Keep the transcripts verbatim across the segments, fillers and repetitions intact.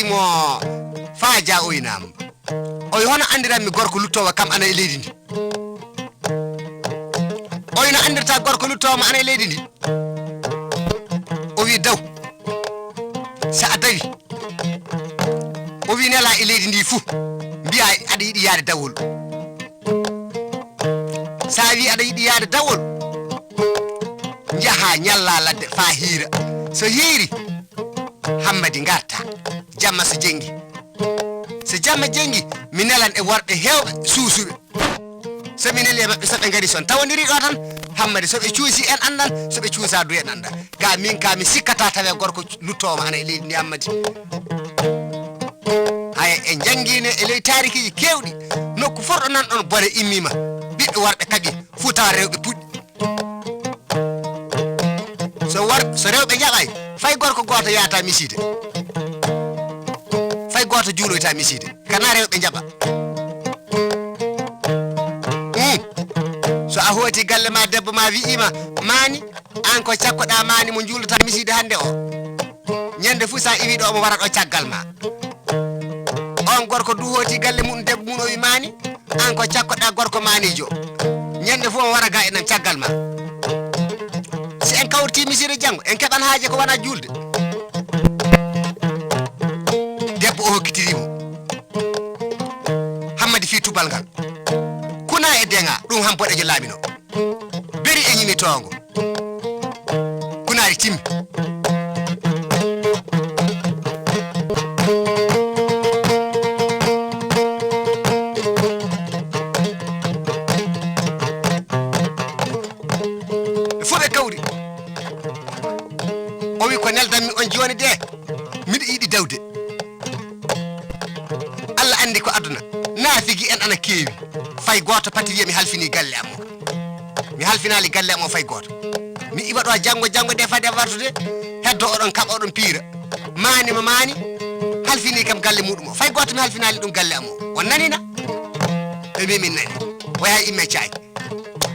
mo faa ja o wi naam. O wi hono anndiranmi gorko luttoowo kam ana e leydi ndi. O wi no anndirta gorko luttoowo ma ana e leydi ndi. O wi daw. So a dawi. O wi nela e leydi ndi fuu. Mbiya aɗa yiɗi yaade dawol. So a wi aɗa yiɗi yaade dawol. Njaha ñalla ladde faa hiira. So hiiri. Hammadi ngarta. Jamma so jenngi. So jamma jenngi, mi nelan e worɓe heewɓe suusuɓe. So mi neli e maɓɓe, so ɓe ngari son tawondiri ɗo tan, hammadi so ɓe cuusi en anndan, so ɓe cuusa du en annda. Ga min ka mi sikkata tawe gorko luttoowo ma ana e leydi ndi hammadi. Haya en janngino e ley taarikiiji keewɗi, nokku forɗo nan ɗon bone immima, ɓiɓɓe worɓe kaɓi, fuu tawa rewɓe puɗɗi. So war, so rewɓe njaɓay, fay gorko gooto yahata misiide. Fay gooto juuloyta misiide. Kana rewɓe njaɓa. Hum. So a hooti galle ma, debbo ma wi'ima, maani, an ko cakkoɗa maani mo juulata misiide hannde o. Ñande fuu sa iwi ɗo, omo wara ɗo caggal ma. On gorko du hooti galle mum, debbo mum o wi maani, an ko cakkoɗa gorko maaniijo. Ñande fuu omo wara ga e nan caggal ma. Si en kawriti misiide janngo, en keɓan haaje ko wona juulde. Debbo o hokkitiri mo. Hammadi fii tubal ngal. Kuna e deŋa, ɗum han boɗejo laamino. Beri e ñimi toongo. Kunaari timmi. Ɓe fof ɓe kawri. O wi ko neldanmi on jooni de, miɗo yiɗi dawde. Allah anndi ko aduna. Naafigi en ana keewi. Fay gooto pati wiya mi halfini galle am o. Mi halfinaali galle am o fay gooto. Mi iwa ɗo janngo, janngo de fade wartude. Heddo oɗon kaɓa oɗon piira. Maani mo maani. Halfini kam galle muɗum o. Fay gooto mi halfinaali ɗum galle am o. On nani na? Ɓe mbi min nani. O yahi imme caaji.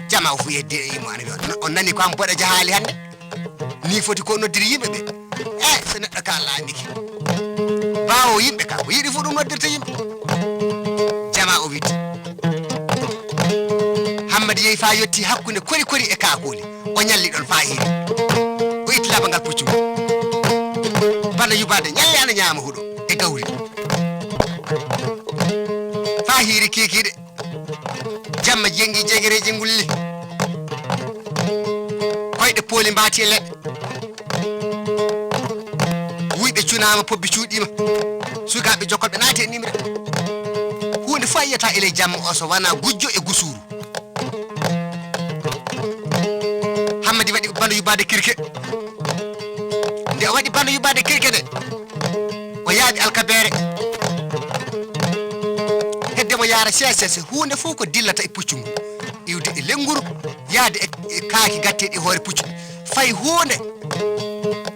Jama o fu yeddi e immo ana wiya. On nani ko am boɗejo haali hannde? Ni foti ko noddiri yimɓe ɓe. Eh, so neɗɗo ka laamike. Baawo yimɓe ka, ko yiɗi fu ɗum noddirta yimɓe. Jama o witti. Hammadi yehi faa yotti hakkunde kori kori e kaakooli. O ñalli ɗon faa hiiri. O itti labangal puccu ngu. Bana yubaade ñalle ana ñaama huɗo e gawri. Faa hiiri kiikiiɗe. Jamma jengi jegereeji ngulli. Koyɗe pooli mbaati e leɗɗe. Wuyɓe cunaama, pobbi cuuɗiima. Sukaaɓe jokkolɓe naati e nimre. Huunde fof a yiyata e ley jamma o so wonaa gujjo e gusuuru. Hammadi waɗi bano yubaade kirke. Nde o waɗi bano yubaade kirke nde, o yaaɓi alkabeere. Hedde mo yaara C C C, huunde fof ko dillata e puccu ngu. Iwde e lennguru, yahde e, e kaaki gatteeɗi e hoore puccu. Fay huunde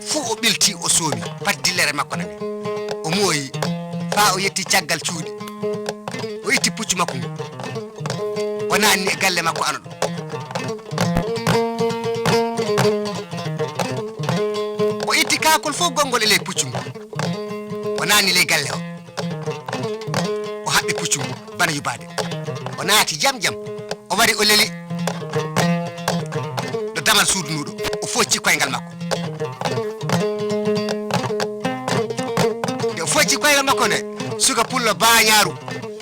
fof o ɓilti, o soomi. Pati dillere makko nani. O mooyi, faa o yetti caggal cuuɗi. O itti puccu makko ngu. O naanni e galle makko ano ɗum. O itti kaakol fof gonngol e ley puccu ngu. O naanni ley galle o. O haɓɓi puccu ngu bana yubaade. O naati jam jam. O wari o leli ɗo damal suudu nduɗo. O focci koyngal makko. Nde o focci koyngal makko nde, suka pullo baañaaru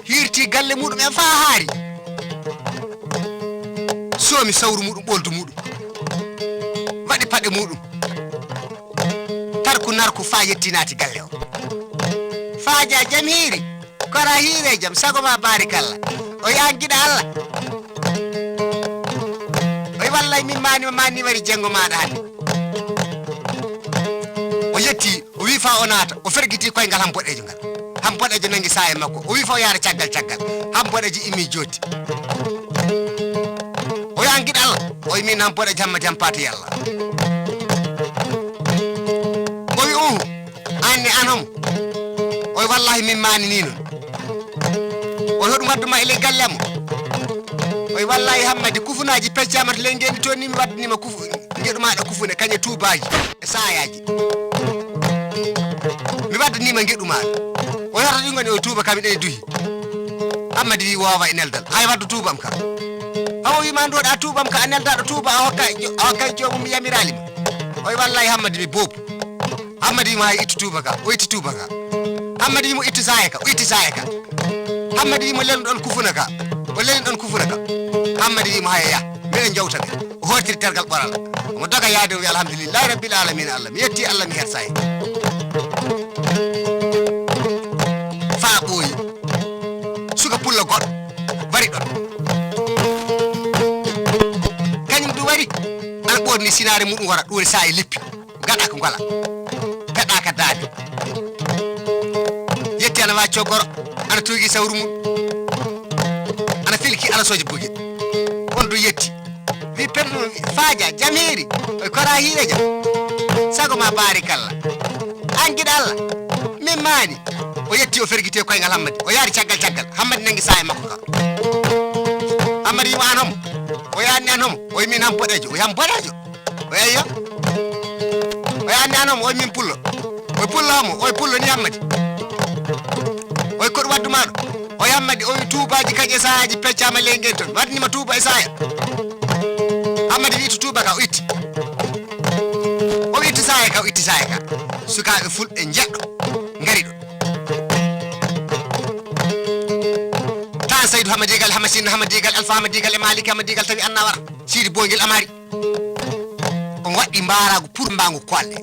hiirti galle muɗum en faa haari. Soomi sawru muɗum, ɓoldu muɗum. Waɗi paɗe muɗum. Tarku narku faa yetti naati galle o. Faa ja jam hiiri. Kora hiire jam, sago ma baarikalla. O wi an giɗo Allah. O wi wallay min maani ma maani wari jenngo maaɗa hannde. O yetti, o wi faa o naata, o fergiti koyngal han boɗeejo ngal. Han boɗeejo nangi saaye makko. O wi faa o yaara caggal caggal. Han boɗeejo immi jootti. O wi an giɗo Allah. O wi min han boɗeejo Hammadi han paati Allah. O wi uhu. An ne an homo? O wi wallahi min maani ni non. O wi hoɗum waddu ma e ley galle am o? O wi wallahi Hammadi, kufunaaji peccaama to ley ngendi toon ni, mi waddani ma kufu, ngeɗu maaɗa kufune, kañe tuubaaji e saayaaji. Mi waddani ma ngeɗu maaɗa. O yahata ɗum ngoni o tuuba kam ɗen duhi. Hammadi wi woowa e neldal. Hay waddu tuubam ka. Hawa wi ma ndoɗa tuubam ka a neldaɗo tuuba a hokka jo-, a hokka joomum mi yamirali ma. O wi wallahi Hammadi mi boobu. Hammadi wi mo hay ittu tuuba ka. O itti tuuba ka. Hammadi wi mo ittu saaya ka. O itti saaya ka. Hammadi wi mo lelnu ɗon kufuna ka. O lelni ɗon kufuna ka. Hammadi wi mo haya yah. Miɗen jawta ɓe. O hortiri tergal ɓoral. Omo doga yaade o wi alhamdulillahi rabbil alamina Allah. Mi yetti Allah mi hersayi. Faa ɓooyi. Suka pullo goɗɗo. Wari ɗon. Kañum ɗum wari. Ana ɓorni sinaare muɗum wara ɗum woni saaya leppi. Gaɗa ko ngala. Peɗa ka daade. Yetti ana wacco goro. Ana tuugi sawru mum. Ana filki ala soja bugi. On du yetti. Wi penno faaja jam heeri. Oy kora hiire jam. Sago ma baarikalla. An giɗo Allah. Min maani. O yetti o fergiti e koyngal Hammadi. O yaari caggal caggal. Hammadi nangi saaya makko ka. Hammadi yima an homo. O yaani an homo. O yimi an boɗeejo. O yam boɗeejo. O eyyo. O yaani an homo. O min pullo. O pullo homo. O pullo ni Hammadi. O koɗu waddu maɗo. O Hammadi. O wi tuubaji kaƴe sahaji peccama ley ngel ton. Waɗnima tuuba e saya. Hammadi wi to tuuba ka o itti. O itti saya ka, o itti saya ka. Sukaaɓe fulɓe njeɗɗo ngari ɗo. Tan Saydu Hamadigal, Hamasin Hamadigal, Alfa Hamadigal e Maliki Hamadigal tawi anna wara. Sidi Boyngel Amari. Omo waɗɗi mbaaraagu purmbaangu kolle.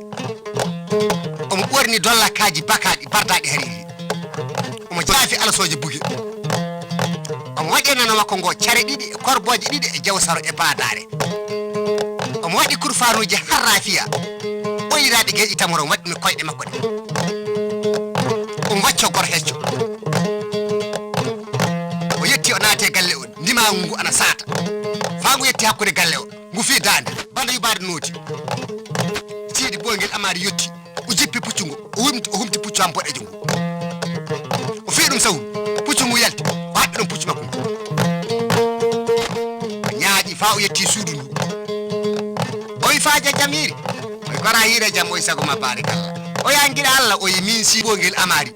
Omo ɓorni dollakaaji bakaaɗi bardaɗi hariri. Omo jaafi alasooje buge. Omo waɗi e nano makko ngo care ɗiɗi e korbooje ɗiɗi e jawsaro e baadaare. Omo waɗi kurfaanuuji harraafiya. Ɓoyraaɗi geeƴi tamoro omo waɗɗini koyɗe makko ɗe. Omo wacco gor hecco. O yetti o naati e galle o. Ndimaagu ngu ana saata. Faa ngu yetti hakkunde galle o. Ngu fii daande. Banda yubaade nooti. Siidi Boyngel Amari yotti. O jippi puccu ngu. O humti, o humti puccu am boɗeejo ngu. O fii ɗum sawru. Puccu ngu yalti. O haɓɓi ɗum puccu makko ngu. O ñaaƴi faa o yetti suudu ndu. O wi faaja jam hiiri. O wi kora hiire jam o wi sago ma baarikalla. O wi an giɗo Allah o wi min Siidi Boyngel Amari.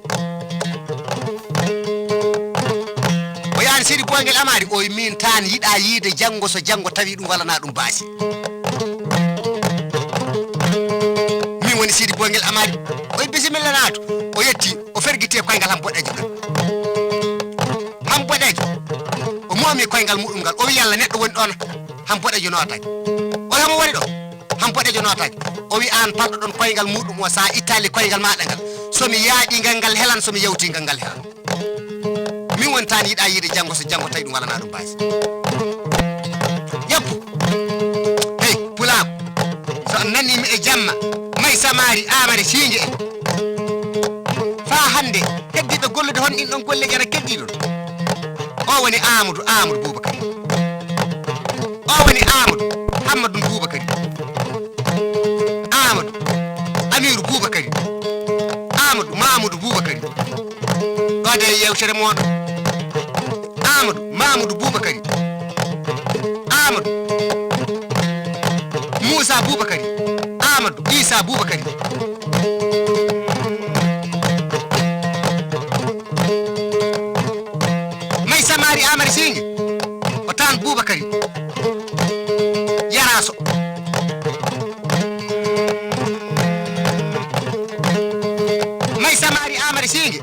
O yaani Siidi Boyngel Amari, o wi min tan yiɗa yiide janngo so janngo tawi ɗum walana ɗum baasi. Min woni Siidi Boyngel Amari. O wi bisimilla naatu. O yetti, o fergiti e koyngal ham boɗeejo ngal. Ham boɗeejo. O moomi koyngal muɗum ngal. O wi yalla neɗɗo woni ɗon ham boɗeejo nootaaki. O wi hamo woni ɗo. Ham boɗeejo nootaaki. O wi an palɗo ɗon koyngal muɗum o sa ittali koyngal maɗa ngal. So mi yaaɗi ngal ngal helan, so mi yawti ngal ngal helan. Min woni tan yiɗa yiide janngo so janngo tawi ɗum walana ɗum baasi. Ƴeppu. Hey, pulaaku. So a nani mi e jamma, may samaari amare siinge en. Faa hannde, heddiiɓe gollude hon ɗin ɗon golleeji ana keddii ɗon. O woni Aamadu, Aamadu Buubakari. O woni Aamadu Hammadun Buubakari. Aamadu Amiiru Buubakari. Aamadu Maamudu Buubakari. Ɗo de yewtere mooɗon. Aamadu Maamudu Buubakari. Aamadu Muusa Buubakari. Aamadu Iisa Buubakari. May samaari Amari Siinge. O tan Buubakari. Yaraaso. May samaari Amari Siinge.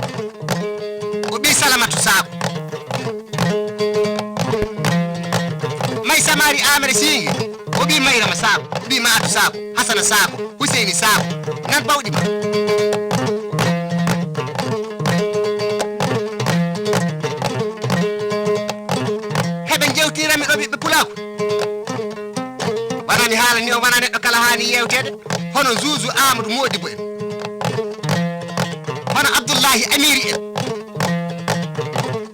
O ɓii Salamatu Saako. May samaari Amari Siinge. O ɓii Mayrama Saako. O ɓii Maatu Saako. Hasana Saako. Huseyni Saako. Nan bawɗi ma. Heɓe njewtirami ɗo ɓiɓɓe pulaaku. Wona mi haalani on, wona neɗɗo kala haani yeewteede. Hono Zuuzu Aamadu Moodibo en. Hono Abdullaahi Amiiri en.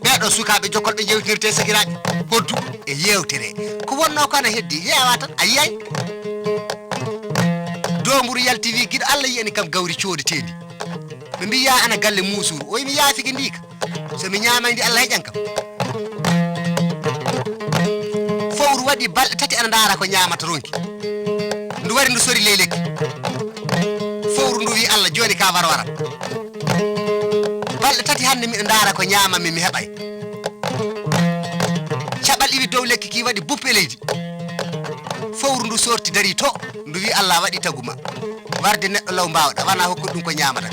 Ɓee ɗoo sukaaɓe jokkolɓe njewtinirtee sakiraaɓe. Hoddu e yeewtere. Ko wonnoo ko ana heddi, heewaa tan, a yiyay. Doomburu yalti wi, giɗo Allah yiyani kam gawri coodeteendi. Ɓe mbiya ana galle muusuuru. O wi mi yaafike ndi ka. So mi ñaamay ndi Allah heƴan kam. Fowru waɗi balɗe tati ana ndaara ko ñaamata ronki. Ndu wari ndu sori ley lekki. Fowru ndu wi Allah jooni ka war waran. Balɗe tati hannde miɗo ndaara ko ñaamanmi, mi heɓay. Caɓal iwi dow lekki ki waɗi buppe leydi. Fowru ndu sorti dari to, ndu wi Allah waɗi taguma. Warde neɗɗo law mbaawɗa, wona hokkude ɗum ko ñaamata.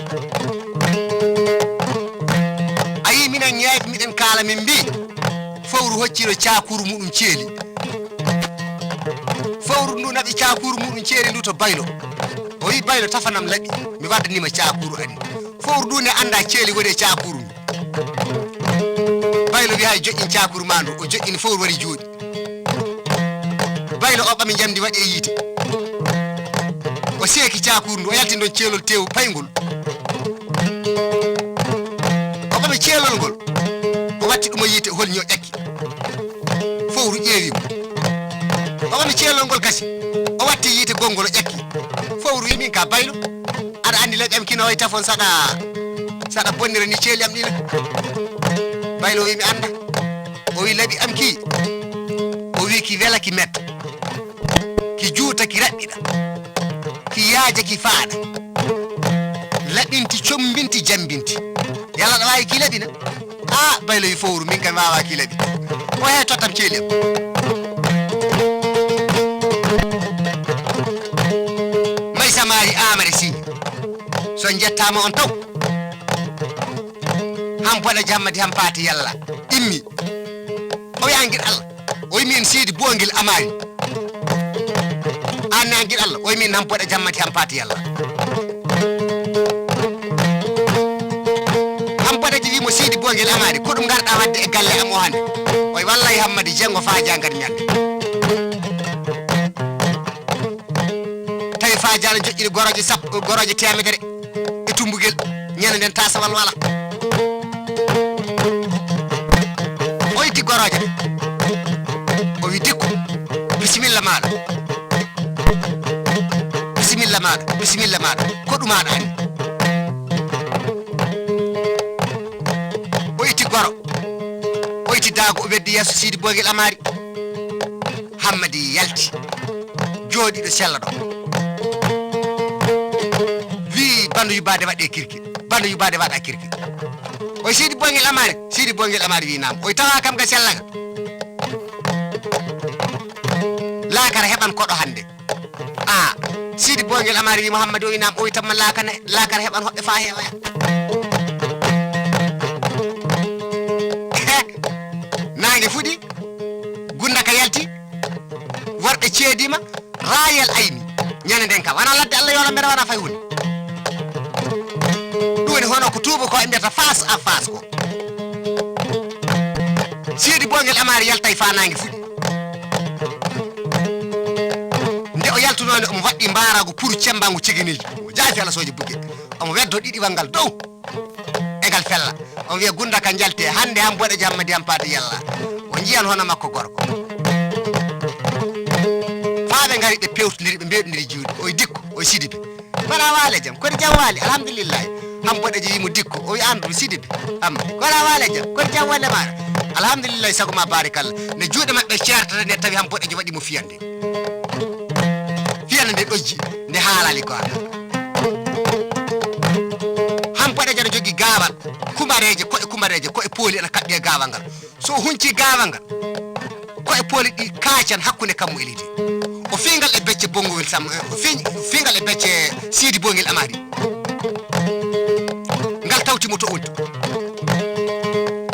A yii minen ñeeƴ, miɗen kaala min mbii, fowru hocciro caakuru muɗum ceeli. Fowru ndu naɓi caakuru muɗum ceeli ndu to Baylo. O wi, "Baylo, tafanam laɓi, mi waddanima caakuru ani." Fowru ndu ne annda ceeli woni e caakuru ndu. Baylo wi, "Hay joƴƴin caakuru ma ndu." O joƴƴini, fowru wari jooɗi. Baylo o ɓami njamndi waɗi e yiite. O seeki caakuru ndu, o yalti ndon ceelol teewu payngol. O ɓami ceelol ngol, o watti ɗum o yiite, o holni o ƴakki. Fowru ƴeewi mo. O ɓami ceelol ngol kasi, o watti yiite gonngol, o ƴakki. Fowru wi, "Min ka Baylo, aɗa anndi laɓi am kino wayi tafon saɗa, saɗa bonnira ni ceeli am ɗi na?" Baylo wi, "Mi annda." O wi, "Laɓi am ki, o wi ki wela ki metta, ki juuta ki raɓɓiɗa, ki yaaja ki faaɗa, laɓinti, commbinti, jammbinti. Yalla aɗa waawi ki laɓi na?" "Aa," Baylo wi, "fowru, min kam mi waawaa ki laɓi. O yahay tottam ceeli am." May Samaari Aamare Siñi, so njettaama on taw. Ham boɗa jammadi ham paati yalla. Immi. O wi, "An giɗ Allah?" O wi, "Min Siidi Boongel Amaari." "An ne an giɗ Allah?" O wi, "Min Hamboɗa Jammadi Hampaati Yalla." Hamboɗa ji wi mo, "Siidi Boongel Amaari, ko ɗum ngarɗa waɗde e galle am o hannde?" O wi, "Wallahi Hammadi, jenngo faaja ngar ñande." Tawi faaja ne joƴƴini gorooje sappo, gorooje teemedere. E tumbugel, ñande nden tasawal wala. O itti gorooje ɗe. O wi, "Dikko, bisimilla maaɗa. Bisimilla maaɗa, bisimilla maaɗa. Ko ɗum aɗa anndi?" O itti goro. O itti daago, o weddi yeeso Siidi Boogel Amaari. Hammadi yalti, jooɗi ɗo sella ɗo. Wii, "Bando yubaade waɗe kirki, bando yubaade waɗa kirki." O wi, "Siidi Boongel Amaari?" Siidi Boongel Amaari wi, "Naam." O wi, "Tawa kam ga sella ga? Laakara heɓan koɗo hannde." A, Siidi Boongel Amaari wi, "Muhammad?" O wi, "Naam." O wi, "Tamma laakane, laakara heɓan hoɓɓe faa heewaya." Naange fuɗi, gundaka yalti, worɓe ceediima, raayel ayni. Ñande nden kam, wona ladde Allah yoola mbere wona fay hunde. Ɗum woni hono ko tuubakooɓe mbiyata face à face ko. Siidi Boongel Amaari yaltay faa naange fuɗi. Nde o yaltunoo nde, omo waɗɗi mbaaraagu pour cembangu cegeneeji. Omo jaafi Alla sooje buge. Omo weddo ɗiɗiwal ngal dow. E ngal fella. Omo wiya, "Gunda ka njalte, hannde Hamboɗa Jammadi Hampaati Yalla. O njiyan hono makko gorko." Faa ɓe ngari, ɓe pewtondiri, ɓe mbeeɗondiri juuɗe. O wi, "Dikko," o wi, "Sidibe." Mbaɗa waale jam, koɗi jam waali, alhamdulillahi. Hamboɗa ji wi mo, "Dikko," o wi, "An ɗum Sidibe." Am, mbaɗa waale jam, koɗi jam wonde maaɗa? Alhamdulillahi, sago ma, baarikalla. Nde juuɗe maɓɓe ceertata nde, tawi Hamboɗa ji waɗi mo fiyande. Fiyande nde ɗojji, nde haalali goonga. Hamboɗa ji ana jogii gaawal, kumareeje, koɗe kumareeje, koɗe pooli ana kaɓɓi e gaawal ngal. So o hunci gaawal ngal, koɗe pooli ɗi kaacan hakkunde kammu e leydi. O fii ngal e becce Bongowel Sam, o fii, fii ngal e becce Siidi Bongel Amari. Ngal tawti mo to wonti.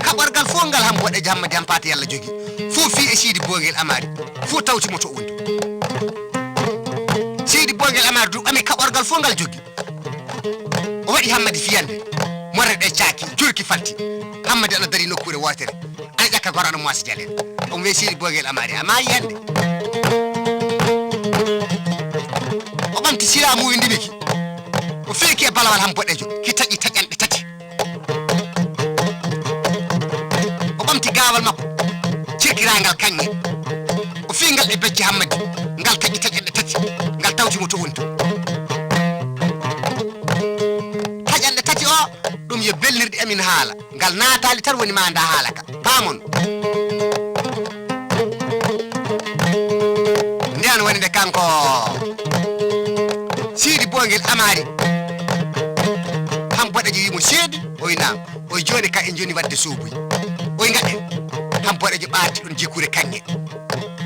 Kaɓorgal fof ngal Hamboɗa ji Hammadi Hampaate Yalla jogii. Fof fii e Siidi Bongel Amari. Fof tawti mo to wonti. Siidi Bongel Amari du ɓami kaɓorgal fof ngal jogii. O waɗi Hammadi fiyande. Morre ɗe caaki, jurki falti. Hammadi ana darii nokkuure wootere. Ana ƴakka goro ana moosa jaleeɗe. Omo wiya, "Siidi Bongel Amari, a maayi hannde." O ɓamti siraamuwi ndimiki. O feeki e balawal Hamboɗejo. Ki taƴi taƴanɗe tati. O ɓamti gaawal makko, cirkirangal kaŋŋe. O fii ngal e becce Hammadi, ngal taƴi taƴanɗe tati, ngal tawti mo to woni to. Taƴanɗe tati o, ɗum yo belnirɗi amin haala. Ngal naataali tan woni ma nda haala ka. Paamon. Nden woni nde kanko Siidi Bongel Amari. Hamboɗejo wi mo, "Seedi." Oy naam, oy jooni ka en joni wadde soobuy. Oy ngaɗen, Hamboɗejo ɓaarti ɗon Jekure Kaŋŋe.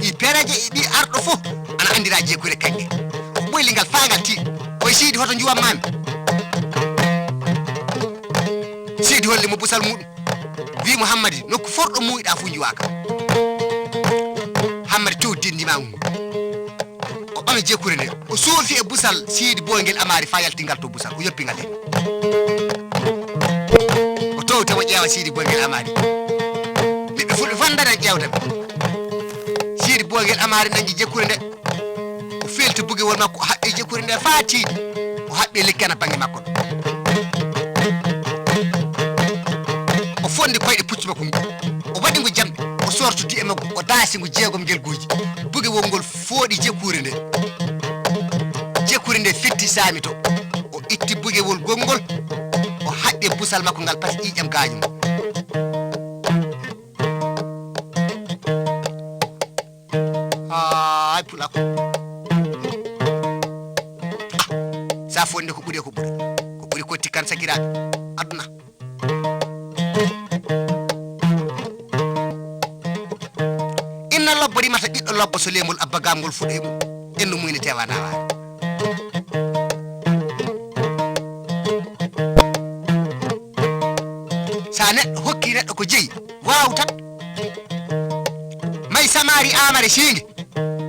Ɗi pereje e ɗi arɗo fof ana anndira Jekure Kaŋŋe. Ɓoyli ngal faa ngal tiiɗi. Oy Siidi, hoto njuwam maami? Siidi holli mo busal muɗum. Wi mo, Hammadi, nokku forɗo muuyiɗaa fuu njuwaaka. Hammadi towti ndimaangu ngu. O ɓami Jekure nde, o soofi e busal Siidi Boyngel Amaari faa yalti ngal to busal, o yoppi ngal heen. O towti mo ƴeewa Siidi Boyngel Amaari. Ɓiɓɓe fulɓe fof ndaran ƴeewde mo. Siidi Boyngel Amaari nanngi Jekure nde. O feelti bugewol makko, o haɓɓi Jekure nde faa tiiɗi. O haɓɓi lekki ana bannge makko ɗo. O fondi koyɗe puccu makko ngu. O waɗi ngu jamɗe. O sorti duɗe makko. O daasi ngu jeegom ngelguuji. Bugewol ngol fooɗi Jekure nde. Jekure nde fitti saami to. O itti bugewol gonngol. O haɓɓi e busal makko ngal, pati ƴiiƴam gaañu mo. Haay pulako. Ah, sa fonde ko ɓuri, ko ɓuri. Ko ɓuri ko tikkan sakiraaɓe. Aduna. Inna lobbo rimata ɓiɗɗo lobbo so leemol abba gamgol fuɗe mum. Enno muynete wana waare. Sa neɗɗo hokki neɗɗo ko jeyi, waaw tan. May samaari amare siigi.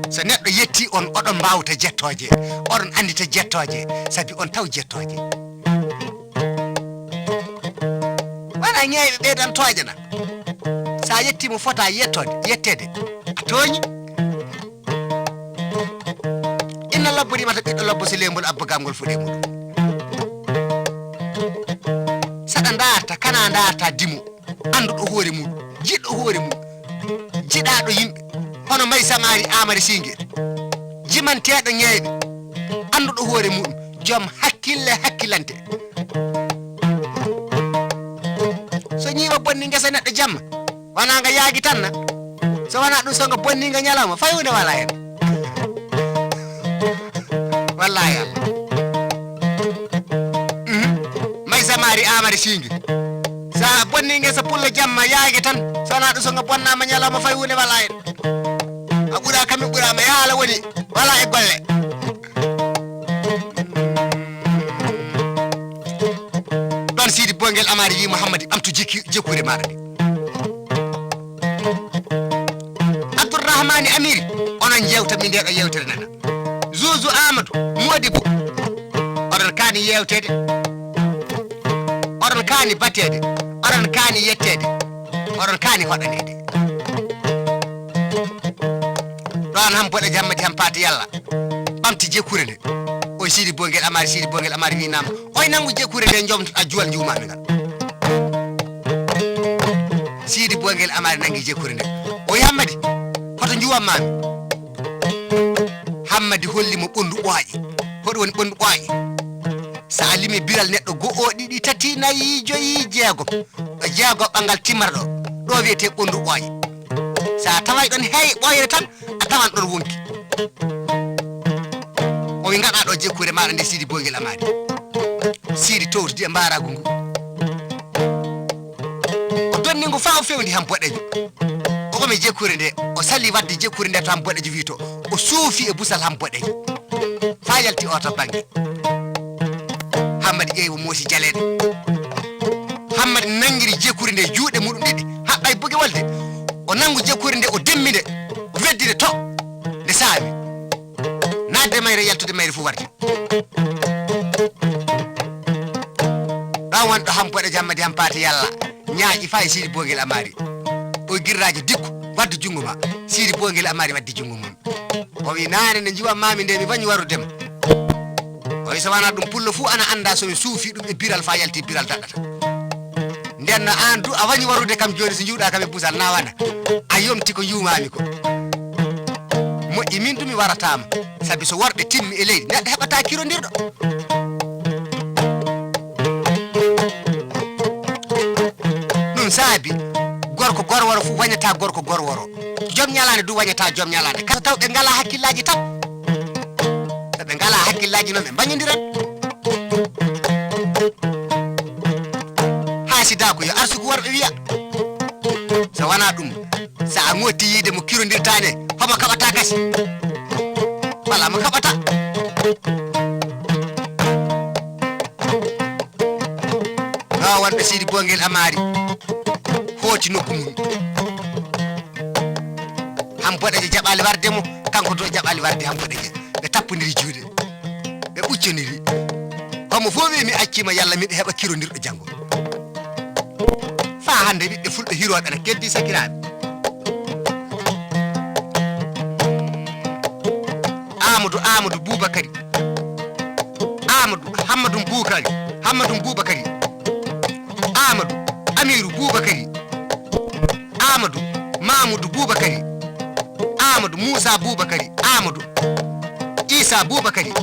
So neɗɗo yetti on, oɗon mbaawta jettooje, oɗon anndita jettooje, sabi on taw jettooje. Wona ñeeɓe ɓeydan toojana. Sa yetti mo fota yettoode, yettede, a tooñi. Inna lobbo rimata ɓiɗɗo lobbo so leembol abba gamgol fuɗe muɗum. Saɗa ndaarta, kana ndaarta dimo. Annduɗo hoore mum, jiɗɗo hoore mum, jiɗaaɗo yimɓe, hono May Samaari Aamari Siinge, jimanteeɗo ñeeɓe, annduɗo hoore mum, joom hakkille hakkilante. So ñiiwa bonni ngesa neɗɗo jamma, wonaa nga yaagi tan na? So wonaa ɗum, so nga bonni nga ñalawma, fay huunde walaa heen. Wallaahi Allah. Mhm. May Samaari Aamari Siinge. Sa bonni ngesa pullo jamma yaage tan, so wonaa ɗum so nga bonnaama ñalawma fay huunde walaa heen. A ɓuraa kam mi ɓuraama, yaa Allah woni, walaa e golle. Ɗoon Siidi Boyngel Amaari wii Muhammadi ɓamtu jikki, jikkuure maaɗa ndi. Abdourahmani Amiri, onon njeewta mi nde ɗo yeewtere nana. Zuzu Amadou, Modibo, oɗon kaani yeewteede, oɗon kaani bateede, oɗon kaani yetteede, oɗon kaani hoɗaneede. Ɗoon han boɗe jamma di han paati yalla. Ɓamti jekkuure nde. Oy Siidi Boyngel Amaari, Siidi Boyngel Amaari wi naam. Oy nanngu jekkuure nde, njomtoɗaa juwal njuumaami ngal. Siidi Boyngel Amaari nanngi jekkuure nde. Oy Hammadi, hoto njuwam maami? Hammadi holli mo ɓonndu ɓooƴe. Hoɗum woni ɓonndu ɓooƴe? So a limi biral neɗɗo go'o, ɗiɗi, tati, nayi, joyi, jeegom. Ɗo jeegoɓangal timmata ɗo, ɗo wiyetee ɓonndu ɓooƴe. So a taway ɗon hey ɓooyre tan, a tawan ɗon wonki. O wi ngaɗa ɗo jekkuure maaɗa nde Siidi Boyngel Amaari. Siidi towtidi e mbaaragu ngu. O donni ngu faa o fewndi han boɗeejo. O ɓami jekkuure nde, o sali wadde jekkuure nde to han boɗeejo wi to. O suufi e busal han boɗeejo. Faa yalti oo to bannge. Hammadi ƴeewi o moosi jaleeɗe. Hammadi nanngiri jekkuure nde juuɗe muɗum ɗiɗi, haɓɓa e buge wolde. O nanngu jekkuure nde, o demmi nde, o weddi nde to nde saawi. Naatde mayre, yaltude mayre fof warti. Ɗon wonɗo han boɗeejo Hammadi han paati yalla. Ñaaƴi faa e Siidi Boyngel Amaari. O girraajo dikku, waddu junngo ma. Siidi Boyngel Amaari waddi junngo mum. O wi, naane nde njuwam maami nde, mi wañi warude ma. O wi, so wanaa ɗum, pullo fuu ana annda so mi suufi ɗum e biral faa yalti biral daɗɗata. Nden no aan du a wañi warude kam jooni, so njuuɗaa kam e busal na wana. A yomti ko njuumaami ko. Moƴƴi, min du mi warataama. Sabi so worɓe timmi e leydi, neɗɗo heɓataa kirondirɗo. Ɗum saabi, gorko gorworo fof wañataa gorko gorworo. Joom ñalaande du wañataa joom ñalaande. Kala taw ɓe ngalaa hakkillaaji tan. So ɓe ngalaa hakkillaaji noon, ɓe mbañondiran. Sida ko yo arsuku warɓe wiya. So wonaa ɗum, so a ŋotti yiide mo kirondirtaane, homo kaɓata kasi? Walaa mo kaɓata. Ɗo wonɓe Sidi Bongel Amari hooti nokku mum. Ham boɗeejo jaɓaali warde mo, kanko to jaɓaali warde ham boɗeejo. Ɓe tappondiri juuɗe. Ɓe ɓuccondirii. Homo fof wii mi acciima yalla miɗo heɓa kirondirɗo janngo. Faa hannde ɓiɓɓe fulɓe hirooɓe na keddi sakiraaɓe. Aamadu, Aamadu Buubakari. Aamadu, Hammadun Buukari. Hammadun Buubakari. Aamadu, Amiiru Buubakari. Aamadu, Maamudu Buubakari. Aamadu, Muusa Buubakari. Aamadu, Iisa Buubakari.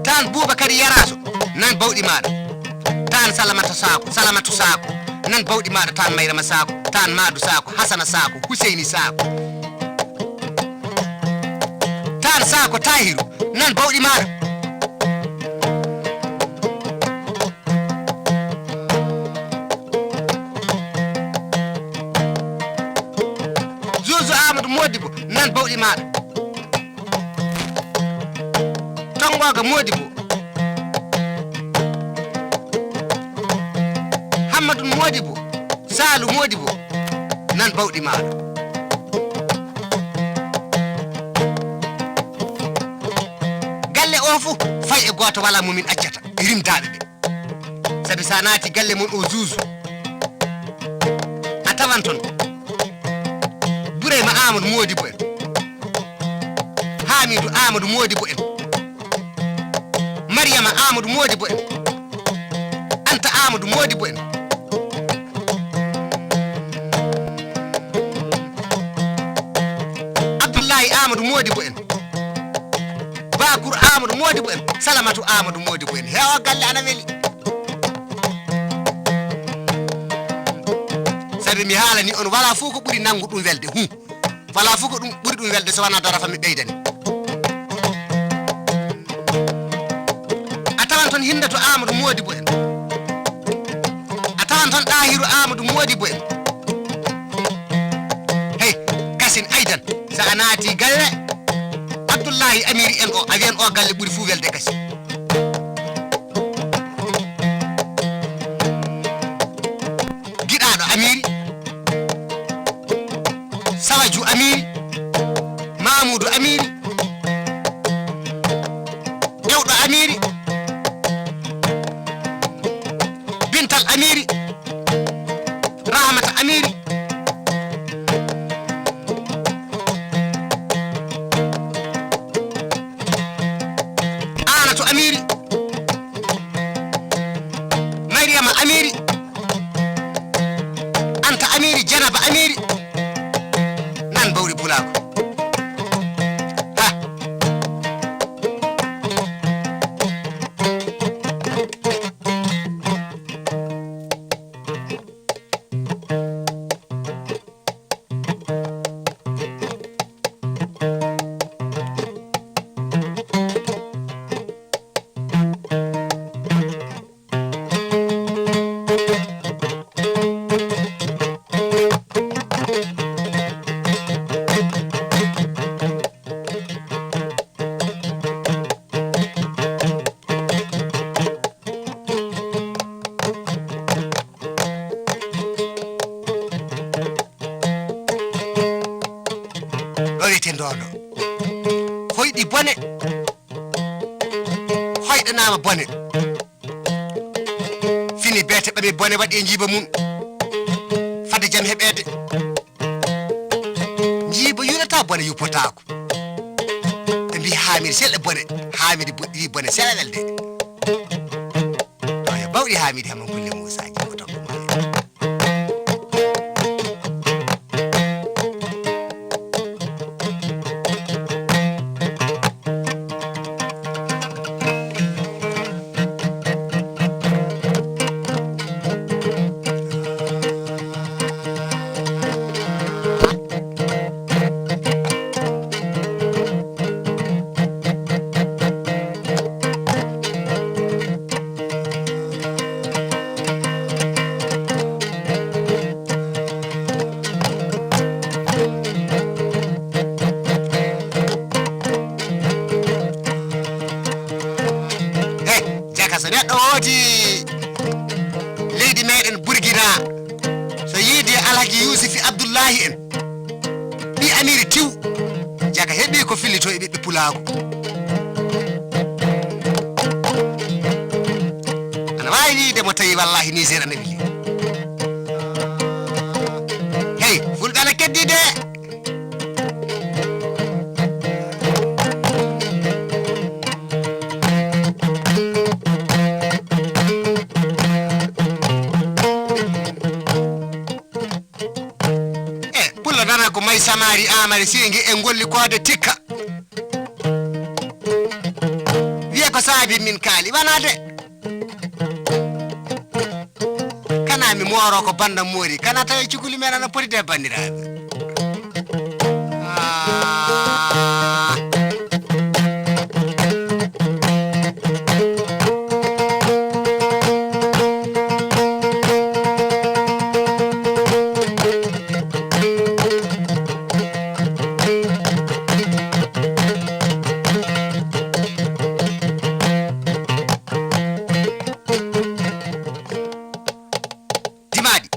Taan Buubakari Yaraaso, nan bawɗi maaɗa. Taan Salamata Saako, Salamatu Saako, nan bawɗi maaɗa. Taan Mayrama Saako, Taan Maadu Saako, Hasana Saako, Huseyni Saako. Taan Saako Taahiru, nan bawɗi maaɗa. Zuuzu Aamadu Moodibo, nan bawɗi maaɗa. Tonngooga Moodibo. Hammadun Moodibo. Saalu Moodibo. Nan bawɗi maaɗa. Galle o fof fay e gooto walaa mo min accata e rimdaaɓe ɓe. Sabi so a naati galle mon o Zuuzu, a tawan ton Burayma Aamadu Moodibo en, Haamiidu Aamadu Moodibo en, Mariyama Aamadu Moodibo en, Anta Aamadu Moodibo en, Abdullaahi Aamadu Moodibo en, Baakuru Aamadu Moodibo en, Salamatu Aamadu Moodibo en. He o galle ana weli. Sabi mi haalani on, walaa fof ko ɓuri nanngu ɗum welde. Hum. Walaa fof ko ɗum ɓuri ɗum welde so wanaa dara fa mi ɓeydani. A tawan toon Hinndatu Aamadu Moodibo en. A tawan toon Ɗaahiru Aamadu Moodibo en. Hey, kasin aydan, so a naati galle Abdullaahi Amiiri en o, a wiyan o galle ɓuri fuu welde kasi. Giɗaaɗo Amiiri, Sawaju Amiiri, Maamuudu Amiiri, Ƴewɗo Amiiri, Bintal Amiiri, Rahamata Amiiri, Aanatu Amiiri, Mariyama Amiiri, Anta Amiiri, Janaba Amiiri, nan bawɗi pulaaku. Ha. Ɗo wiyetee Ndoondo. Hoyɗi bone. Hoyɗanaama bone. Fini beete ɓami bone waɗi e njiiba mum. Fadde jam heɓeede. Njiiba yurata bone yuppotaako. Ɓe mbii Haamidi sel e bone. Haamidi bo-, wi bone sel e welde. Ɗo yo bawɗi Haamidi Hama Kulle Muusa Jimbo Toggo Maale. iri tiw. Jaka heɓi ko fillito e ɓiɓɓe pulaagu. Ana waawi wiide mo tawi wallaahi Niger ana weli. Hey, fulɓe ana keddi de. E pullo nana ko may samaari amari singi e ngolli koode tikka. Wiye ko saabi min kaali wana de. Kana mi mooro ko banda moori kana tawi cukuli men ana poti de banndiraaɓe. Ah. Dimaɗi.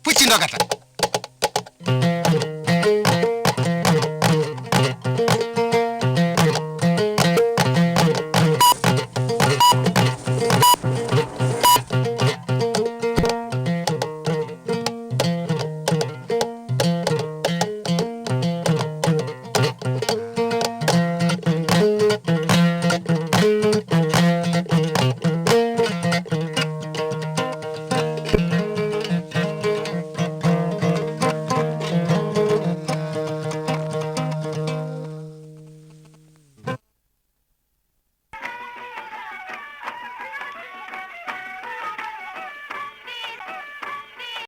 Pucci dogata.